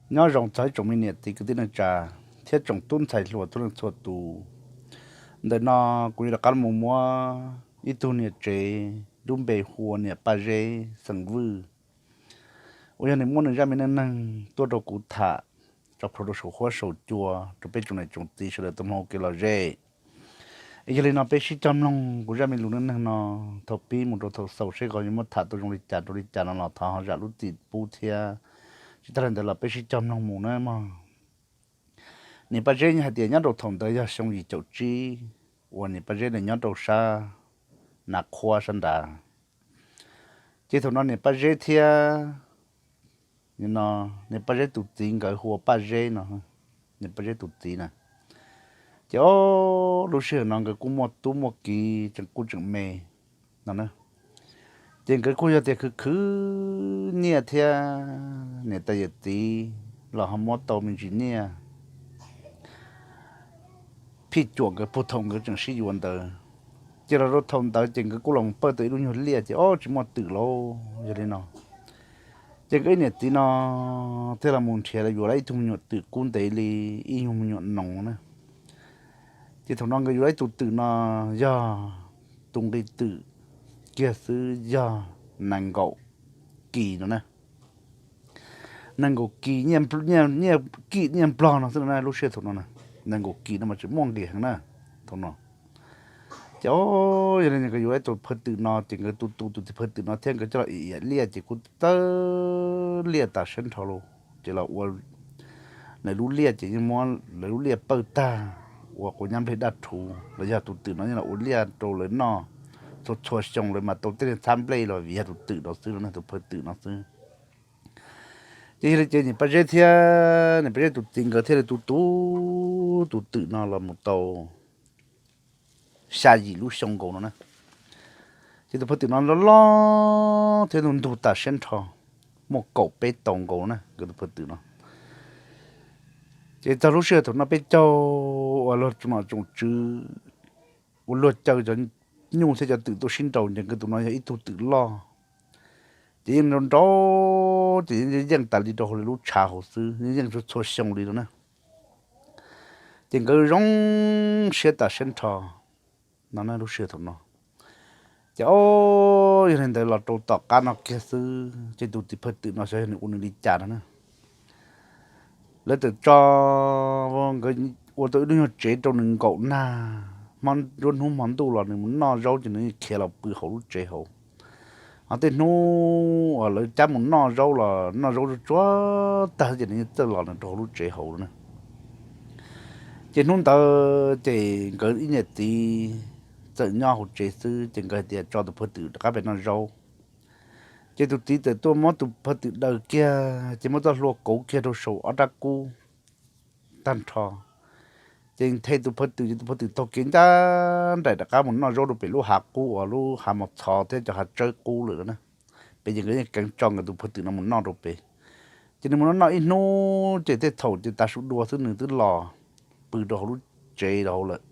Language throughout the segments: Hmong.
Nyob zoo txog ib tsoom me niam txiv kwv tij neej tsa thiab tsoom tub ntxhais hluas txhua leej txhua tus. Ntawm no kuv yuav rov qab los muab ib tug niam tsev lub npe hu ua niam Paj Zeb xeem Vwj, uas yog nws muab nws zaj me neej neeg tuaj rau kuv tham, tso plhuav rau saum huab saum cua rau peb tsoom niam tsoom txiv sawv daws tau mloog ua kev lom zem. Yog li no peb sib cog mloog kuv zaj me lus neej neeg no thaum pib mus rau thaum xaus seb qhov yuav muab tham tau zoo li cas rau li cas no los thov ho zam lub txim pub thiab. Tsis tag li ntawd los peb sib cog mloog mus na mog. Niam Paj Zeb hais tias nyob rau thaum ntawd yog xyoo yim caum tsib, uas niam Paj Zeb nws nyob rau sab Nas Qhuab sab nrad. Ces thaum no niam Paj Zeb thiab, niam Paj Zeb tus txiv nkawd hu ua Paj Zeb no, niam Paj Zeb tus txiv na. Ces ob lub sij hawm no nkawd kuj muaj tub muaj kiv tseem kuj tseem me no na. Ces nkawd kuj yog tias khwv khwv nyiaj thiab niam tais yawm txiv los ho muab tau me ntsis nyiaj phij cuam nkawd puag thaum nkawd tseem sib yuav ntawd. Ces los rau thaum ntawd ces nkawd kuj los pawj tau ib lub nyuag liaj ces ob tsis muaj twm lauj. Yog li no ces nkawd ib niam txiv no thiaj los mus nrhiav los yuav lawm ib tug me nyuam twm kub ntev li ib nyuag me nyuam noog na. Ces thaum no nkawd yuav lawm ib tug twm no yog tus nqi twm kiag xwb yog nees nkaum kis no na. Nees nkaum kis, kis nyiaj nplog no xwb no na, lub sij hawm thaum no na. Nees nkaum kis no mas tseem muaj nqis heev na thaum no. Ces yog li nkawd yuav ib tus phaj twm no ces nkawd tu tu tus phaj twm no thiab nkawd coj los iam liaj ces kuj txawj liaj tas sab nrho los ces los ua lawv lub liaj ces yeej muab lawv lub liaj pawj tag ua quav nyab nplej daj rhuv los yog tus twm no yeej los ua liaj rau lawv noj txhua txhua xyoo lawv mas tau tej niag txhab nplej los vim yog tus twm no xwb no, tus phaj twm no xwb. Ces yog li ces niam Paj Zeb thiab niam Paj Zeb tus txiv nkawd thiaj li tu tu tus twm no los mus tau xya yim lub xyoo nkaus no na. Ces tus phaj twm no loj loj thiab ntug ntug tas siab nrho, muaj kaum peb tau nkaus na nkawd tus phaj twm no. Ces txog lub sij hawm thaum no peb caug uas luag tsoom nom tsoom tswv uas luag caw cov nyuj thiab cov twm tuaj sib nraus ces nkawd tus no yog ib tug twm loj. Ces yeej nrau nrau ces yeej yeej tas li rau hauv lawv lub tshav hauv xwb, yeej yeej txhua xyoo li no na. Ces nkawd zoo siab tas siab nrho no na lub sij hawm thaum no. Ces ob yog li ntawd los rau tom qab no kiag xwb ces tus txiv phaj twm no xyov yog nws ua nws li cas no na. Lawv txawm tso, nkawd ua tau ib lub nyuag tsev rau nws nkaum nag, nruab hnub hmo ntuj los nws mus noj zaub ces nws khiav los pw hauv lub tsev hauv. Ho tej hnub uas lawv cab mus noj zaub los noj zaub tsuag tsuag tag ces nws txawj los nws rau hauv lub tsev hauv na. Ces hnub ntawd ces nkawd ib niam txiv txawm nyob hauv tsev xwb ces nkawd hais tias tso tus phaj twm rov qab pem noj zaub. Ces tus txiv txawm tuaj muab tus phaj twm daws kiag ces muab txoj hlua kauv kiag rau saum ob rab kub tag nrho. Ces nthe tus phaj twm ces tus phaj twm taug kev ncaj nraim rov qab mus noj zaub rau pem lub hav qub uas lub hav mos txhov thiab cov hav tsawb qub lawm na. Pem ces nkawd yeej keev tso nkawd tus phaj twm no mus noj rau pem. Ces nws mus noj noj ib hnub ces tej thaum ces tav su dua xwb nws twb los pw rau hauv lub tsev rau hauv lawm.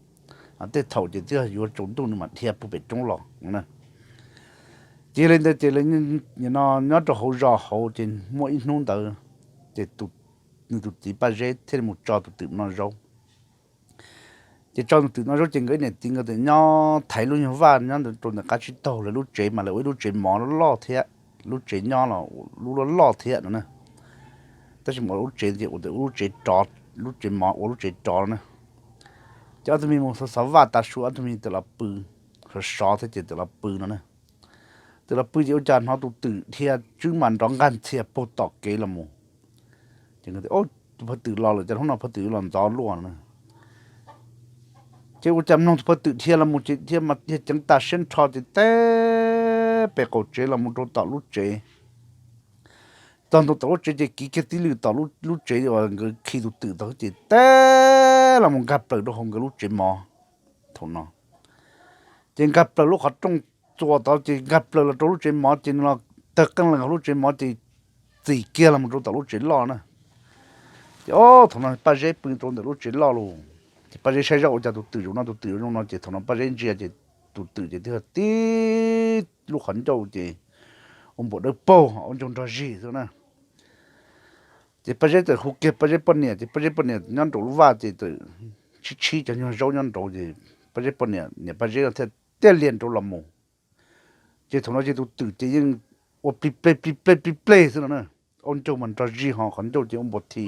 Tej thaum ces twb yuav tsaus ntuj nws mam dhia puag pem roob los no na. Ces yog li ntawd ces no nyob rau hauv zos hauv ces muaj ib hnub ntawd ces nws tus txiv Paj Zeb thiaj li mus tso tus twm noj zaub. Ces tso tus twm noj zaub ces nkawd ib niam txiv nkawd txawm nyob thaiv lub nyuag vaj nyob rau ntawm qab tsib taug lawv lub tsev mas lawv ua ib lub tsev mov loj loj thiab, lub tsev nyob los lub loj loj thiab no na. Tab sis mas lub tsev ces ua lub tsev rov, lub tsev mov ua lub tsev rov no na. Ces ob tug me mus xov xov vaj tav su ob tug me txawm los pw, sov sov thiab ces txawm los pw no na. Txawm los pw ces ua cas hnov tus twm dhia tswb mas nrov nqaj ntxhias puag tom kev los mus. Ces tus phaj twm los lawm ces hnub no phaj twm yuav los ntxov luaj no na. Ces ua cas mloog tus phaj twm dhia los mus ces dhia mas dhia ceev tas siab nrho ces teb pem qaum tsev los mus rau tom lub tsev. Txog ntua tom lub tsev ces kiv kiag tib lwm tom lub tsev uas nkawd khi tus twm tod ces teb los mus nkag plaws rau hauv nkawd lub tsev mov thaum no. Ces nkag plaws lub qhov rooj txuas tod ces nkag plaws los rau lub tsev mov ces nws los tawg qeej lees hauv lub tsev mov ces txim kiag los mus rau tom lub tsev loj na. Ces ob thaum no Paj Zeb pw rau ntawm lub tsev loj los, ces Paj Zeb saib zoj ua cas tus twm zaum no tus twm zaum no ces thaum no Paj Zeb ntsia ces tus twm ces twb tib lub qhov ncauj ces ua npaum dawb paug ua ncauj nrog zig xwb na. Ces Paj Zeb txawm hu kiag Paj Zeb poj niam, ces Paj Zeb poj niam nyob nraum lub vaj ces txawm tshib tshib cov nyuag zaub nyob nraud, ces Paj Zeb poj niam niam Paj Zeb no thiaj tiaj lias nraud los mus. Ces thaum no ces tus twm ces yeej ua plig pleg plig pleg plig pleg xwb no na. Aub ncauj mas nrog zig ho qhov ncauj ces ua npuas thi.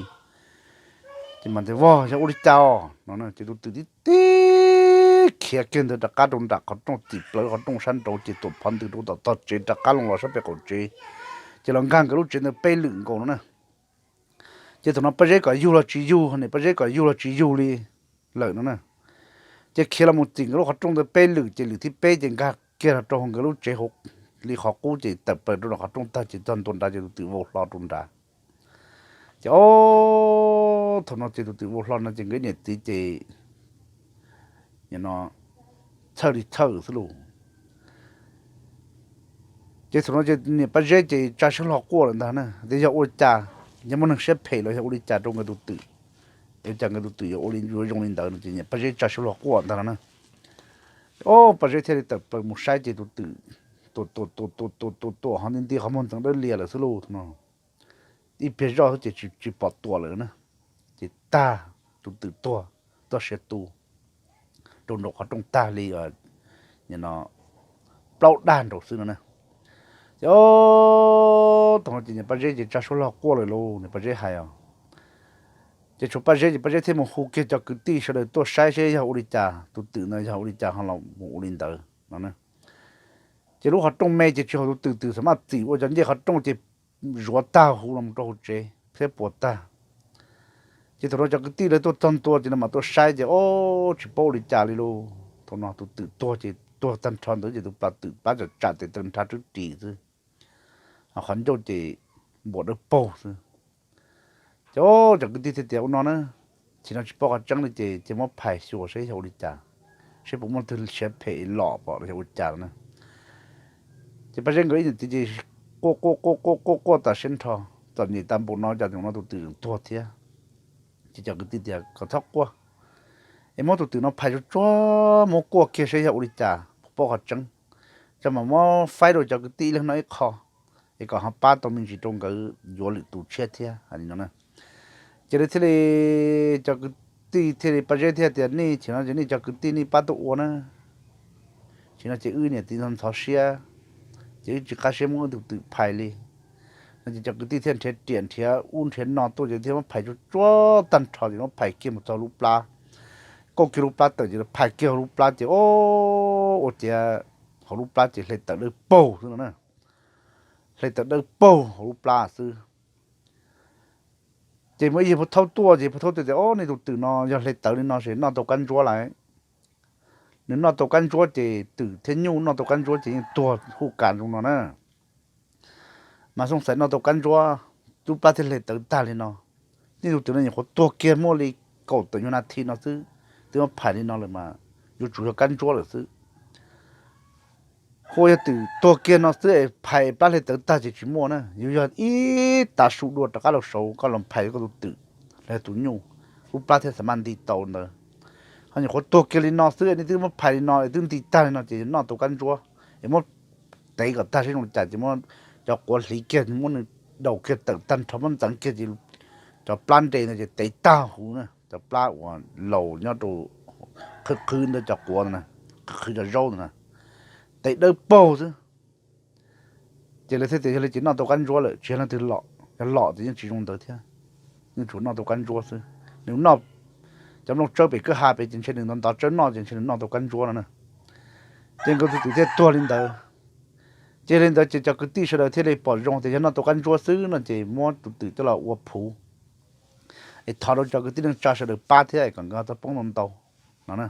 Ces mas tias, Vog, yog ua li cas os? No ces tus twm tib tib khiav kiag ntawd rov qab rau nram qhov rooj, tim plaws qhov rooj sab nraud ces tuam phov ntws rau tom tog tsev rov qab los sab pem qaum tsev, ces los nkag nkawd lub tsev ntawd peb lwm nkaus no na. Ces thaum no Paj Zeb kom yug los tsis yug, niam Paj Zeb kom yug los tsis yug li lawm no na. Ces khiav los mus tim nkawd lub qhov rooj ntawd peb lwm, ces lwm thib peb ces nkag kiag los rau hauv nkawd lub tsev hauv li qhov qub, ces tawm plaws rau nram qhov rooj tag ces txog ntua nrad ces tus twm vau hlo rau nrad. Ces ob, thaum no ces tus twm vau hlo no ces nkawd niam txiv ces no txhawj li txhawj xwb lauj. Ces thaum no ces niam Paj Zeb ces tsa siab hlo quaj lawm ntag na, tias yog ua li cas, yog muaj neeg siab phem los yog ua li cas rau nkawd tus twm, ua cas nkawd tus twm yuav ua li yuav zoo li ntawd no ces niam Paj Zeb tsa siab hlo quaj ntag no na. Ob, Paj Zeb thiaj li tawm plaws mus saib ces tus twm tuam tuam tuam tuam tuam tuam tuam ho nti nti qhov muag ntxeev dawb lias lawm xwb lauj no. Ib pliag zoj xwb ces tsis pom tuam lawm na. Ces tag, tus twm tuag txoj sia tu rau nraum qhov rooj tag li no plaub dag nraud xwb no na. Ces ob, thaum no ces niam Paj Zeb ces tsa suab log quaj lawm lauj, niam Paj Zeb hais os. Ces tshuav Paj Zeb ces Paj Zeb thiaj mus hu kiag cov kwv tij sawv daws tuaj saib seb yog ua li cas, tus twm ntawd yog ua li cas ho los mus ua li ntawd no. Ces lub qhov rooj me ces tsis haum tus twm, twm xam maj txim ua cov ncej qhov rooj ces zuav tag huv los rau hauv tsev thiab puas tag. Ces thaum no cov kwv tij lawv tuaj txog ntua ces lawv mam tuaj saib ces ob, tsis paub ua li cas li lauj. Thaum no tus twm tuag ces tuag tag nrho ntawd ces tus plas twm pab tsam tsam tes taw nrhav rwb ris xwb, qhov ncauj ces npuas dawb paug xwb. Ces ob, cov kwv tij thiaj tias ua no na, tsis no tsis paub qhov tseeb li ces cia muab phais xyuas seb yog ua li cas, seb puas muaj leej twg siab phem lom pom los yog ua cas na. Ces Paj Zeb nkawd ib niam txiv ces quaj quaj quaj quaj quaj quaj tas siab nrho, txom nyem tas npaum no cas tus no tus twm tuag thiab. Ces cov kwv tij tias kom txhob quaj, es muab tus twm no phais tsuag tsuag muab kuaj kiag seb yog ua li cas, puas paub qhov tseeb, tso mam muab faib rau cov kwv tij ib leeg noj ib qho, es kom ho pab tau me ntsis rau nkawd yuav lwm tus tshiab thiab hais li no na. Ces lawv thiaj li, cov kwv tij thiaj li, Paj Zeb thiaj tias nej tsis no ces nej cov kwv tij nej pab tuaj ua na, tsis no ces wb niam txiv ntxhov ntxhov siab, ces wb tsis qab siab muab wb tus twm phais li no. Ces cov kwv tij thiaj nrhiav riam nrhiav ub nrhiav no tuaj ces thiaj muab phais tsuag tsuag tag nrho ces muab phais kiag mus txog lub plab, kauj kiag lub plab tawm ces phais kiag hauv lub plab ces ob, ua ciav hauv lub plab ces hle tawm dawb paug xwb no na. Hle tawm dawb paug hauv lub plab xwb. Ces muaj ib yawg pub thaub tuaj ces pub thaub tuaj tias ob, nej tus twm no yog hle tawm li no ces noj tau kab ntsuab lawm. Nws noj tau kab ntsuab ces twm thiab nyuj noj tau kab ntsuab ces yeej tuag huj kas zoo no na. Mas xooj xais noj tau kab ntsuab, lub plab thiaj hle tawm tag li no. Nej tus twm no nyuam qhuav tuag kiag muaj li kaum tawm nyuag nas this no xwb, twb muab phais li no lawm mas yuav tsum yog kab ntsuab lawm xwb. Hu yog twm tuag kiag no xwb es phais plab hle tawm tag ces tsis muaj na, yuav yog ib tav su dua rov qab los saud koj los phais koj tus twm los yog tus nyuj, lub plab thiaj xam maj nti tau ntawd. Ho nyuam qhuav tuag kiag li no xwb nej twb muab phais li no es twb nti tag li no ces noj tau kab ntsuab, es muab tev kom tag seb zoo li cas ces muab cov quav hliv kiag muab nws daus kiag tawm tag nrho muab ntxeev kiag ces cov plab nres ntawd ces tev tag huv na, cov plab uas laus nyob rau qhwv qhwv ntawd cov quav ntawd, qhwv qhwv cov zaub ntawd na, tev dawb paug xwb. Ces lawv thiaj tias yog li ces noj tau kab ntsuab lawm tsis yog leej twg lom, yog lom ces yeej tsis zoo ntawd thiab, yeej tsum noj tau kab ntsuab xwb. Nws noj cov nplooj tsawb pem kwj ha pem ces ntshe nws ntov ntov tsawb noj ces ntshe nws noj tau kab ntsuab no na. Ces nkawd tus twm thiaj tuag li ntawd. Ces li ntawd ces cov kwv tij sawv daws thiaj li pom zoo tias yog noj tau kab ntsuab xwb no ces muab tus twm coj los ua phuv es thov rau cov kwv tij neej tsa sawv daws pab thiab es kom nkawd txhob poob ntau ntau no na.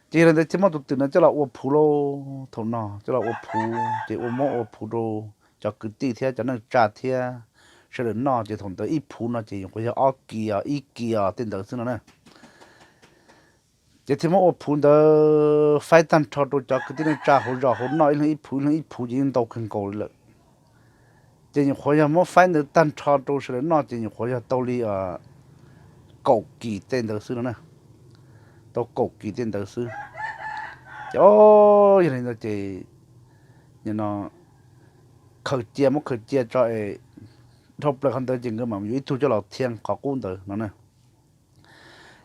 Ces yog li ntawd thiaj muab tus twm no coj los ua phuv lauj. Thaum no coj los ua phuv ces ua muab ua phuv rau cov kwv tij thiab cov neej tsa thiab sawv daws noj ces thaum ntawd ib phuv no ces nyuam qhuav yog ob kis os ib kis os tej ntawd xwb no na. Ces thiaj muab ua phuv ntawd faib tag nrho rau cov kwv tij neej tsa hauv zos hauv noj ib leeg ib phuv ib leeg ib phuv ces yeej ntau kawg nkaus li lawm. Ces nyuam qhuav yog muab faib ntawd tag nrho rau sawv daws noj ces nyuam qhuav yog tau li kaum kis tej ntawd xwb no na. Tau kaum kis tej ntawd xwb. Ces o, yog li ntawd ces no khaws cia muab khaws cia tso es dhau plaws qhov ntawd ces nkawd mam yuav ib tug coj los thiab qhov qub ntawd no na.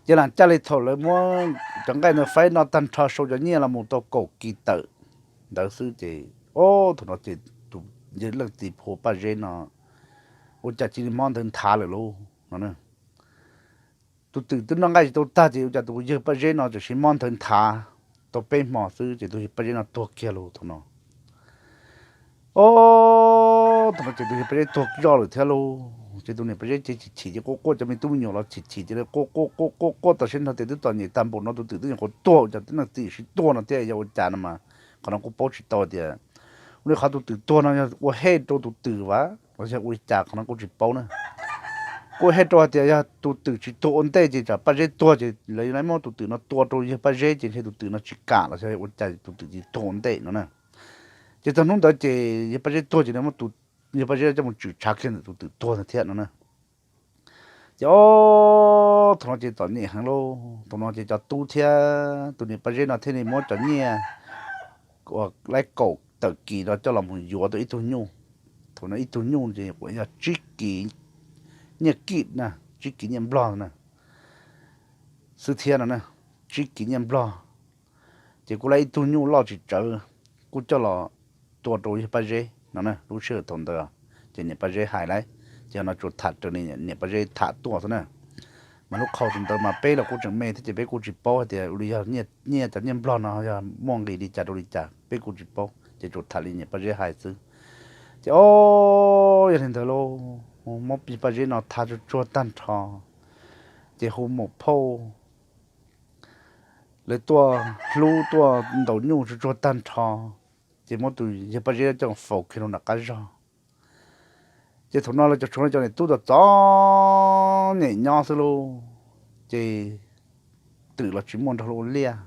Ces lam caj li thaum lawv muab cov nqaij ntawd faib no tag nrho sau cov nyiaj los mus tau kaum kis tawm ntawd xwb ces, o, thaum no ces tus yawg leej txiv phua Paj Zeb no ua cas cia li mob nthawv nthav lawm lauj no. Tus twm twb noj nqaij tsis tau tag ces ua cas tus yawg Paj Zeb no tam sim mob nthawv nthav tau peb hmo xwb ces tus yawg Paj Zeb no tuag kiag lauj thaum no. O, thaum no ces tus yawg Paj Zeb tuag zoj lawm thiab lauj ces tus niam Paj Zeb ces chim chim ces quaj quaj, cov me tub me nyuam los chim chim ces quaj quaj quaj quaj quaj tau siab nrho tias twb txom nyem tag npaum no tus twm twb nyuam qhuav tuag ua cas twb leej txiv sim tuag no thiab yog ua cas no mas qhov no kuj paub tsis tau tias ua li qhov tus twm tuag no yog ua hej rau tus twm vas los yog ua li cas qhov no kuj tsis paub na. Kuj hej rau hais tias yog tus twm tsis tuag ua ntej ces tsam Paj Zeb tuag ces lawv yuav muab tus twm no tua rau yawg Paj Zeb ces ntshe tus twm no tsis kam los yog ua cas tus twm tsis tuag ua ntej no na. Ces txog hnub ntawd ces yawg Paj Zeb tuag ces muab tus, yawg Paj Zeb coj mus tshwm tshav kiag ntawm tus twm tuag ntawd thiab no na. Ces o, thaum no ces txom nyem heev lauj, thaum no ces cov tub thiab tus niam Paj Zeb no thiaj li muab cov nyiaj uas laib kaum tawm kis no coj los mus yuav tau ib tug nyuj. Thaum no ib tug nyuj ces yog tsib kis nyiaj kij na, tsib kis nyiaj nplog na xwb thiab no na, tsib kis nyiaj nplog. Ces kuj laib ib tug nyuj loj tsis tsawg, kuj coj los tua rau yawg Paj Zeb no na. Lub sij hawm thaum ntawd ces niam Paj Zeb hais lawm, ces no tsuas tham raws li niam Paj Zeb tham tuaj xwb na. Mas lub qhau tus ntawd mas peb los kuj tseem me thiab ces peb kuj tsis paub hais tias ua li yog nyiaj, cov nyiaj nplog no yog muaj nqis li cas rau li cas peb kuj tsis paub ces tsuas tham li niam Paj Zeb hais xwb. Ces o, yog li ntawd lauj, muab yawg Paj Zeb no tha tsuag tsuag tag nrho, ces hu maum phauj lawv tuaj hlub tuaj ntaus nyuj tsuag tsuag tag nrho, ces muab tus yawg Paj Zeb coj faus kiag rau nram qab zog. Ces thaum no lawv cov tshuav cov niam tub txom txom nyem nyob xwb lauj, ces twm los tsis muaj nrog luag ua liaj,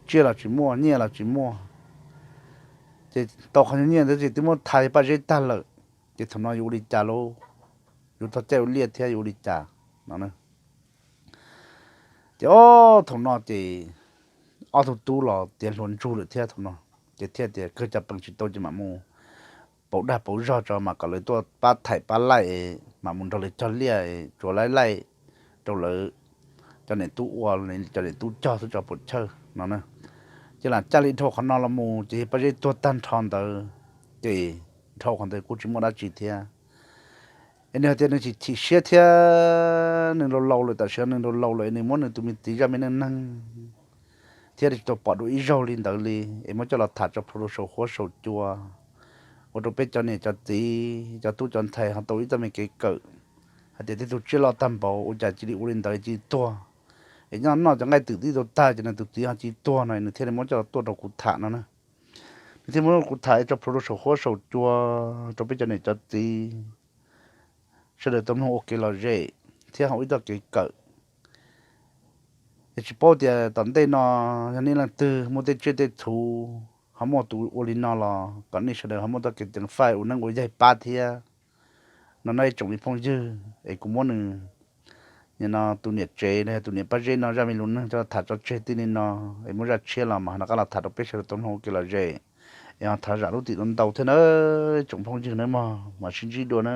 tsiaj los tsis muaj, nyiaj los tsis muaj. Ces tau qhov nyuag nyiaj ntawd ces twb muab tha yawg Paj Zeb tag lawm, ces thaum no yuav ua li cas lauj? Yuav txog caij ua liaj thiab yuav ua li cas no? Ces o, thaum no ces ob tug tub los tiav hluas ntsug lawm thiab thaum no, ces thiaj tias kawg cov pees tsis tau ces mam mus pauv dag pauv zog tso mas kom lawv tuaj pab thaim pab laij, mam mus nrog lawv cog liaj, tsuas laij laij rau lawv cov niam tub ua, cov niam tub cog xwb tso puas chawj no na. Ces lam caj li dhau qhov no los mus ces yawg Paj Zeb tuag tag nrho ntawd, ces dhau qhov ntawd kuj tsis muaj dab tsi thiab. Es nws hais tias nws chim chim siab thiab nws laus laus lawm, tam sim no nws laus laus lawm es nws muab nws tus me txiv zaj me neej neeg thiab tsis tau pom dua ib zaug li ntawd li, es muab coj los tham tso plhuav rau saum huab saum cua, ua rau peb cov niam cov txiv cov tub cov ntxhais ho tau ib txoj me kev kawm hais tias tej tug tsiaj loj tag npaum ua cas cia li ua li ntawd cia li tuag. Es nyob noj cov nqaij twm twb tau tag ces nws tus txiv ho cia li tuag no nws thiaj li muab coj los tuaj rau kuv tham no na. Nws thiaj muab kuv tham tso plhuav rau saum huab saum cua rau peb cov niam cov txiv sawv daws tau mloog ua kev lom zem thiab haus ib txoj kev kawm. Es tsis paub tias tom ntej no yog nej leej twg muaj tej tsiaj tej txhu ho muaj tus ua li no los kom nej sawv daws ho muaj txoj kev ceev faj ua neeb ua yaig pab thiab no na ib tsoom me phooj ywg. Es kuv muab nws, nim no tus niam tsev los yog tus niam Paj Zeb no zaj me lus neeg coj los tham tso tseg txij li no, es muaj zaj tshiab los mas ho rov qab los tham rau peb sawv daws tau mloog ua kev lom zem, es ho thov zam lub txim ntau ntau thiab na tsoom phooj ywg nawb mog, mam sib ntsib dua na.